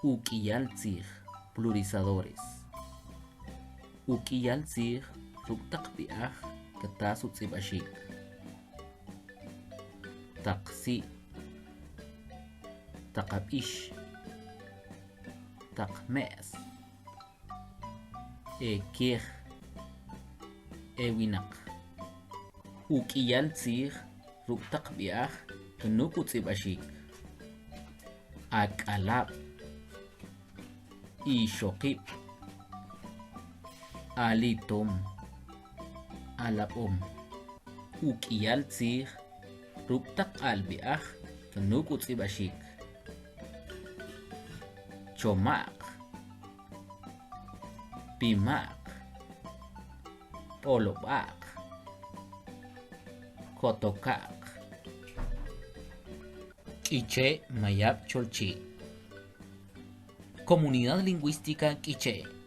Uk'iyal tzij, Plurizadores. Uk'iyal tzij ruk' taq b'i'aj katas utz'ib'axik. Taq si', taq ab'ix, taq me's, e kej, e winaq. Uk'iyal tzij ruk' taq b'i'aj knuk' utz'ib'axik. Ak'alab', ixoqib', alitom, alab'om. Uk'iyal tzij ruk' taq q'alb'i'aj knuk' utz'ib'axik. Choma'q, pima'q, b'olob'a'q, kotoka'q. K'iche' Mayab' Cholchi'. Comunidad Lingüística K'iche'.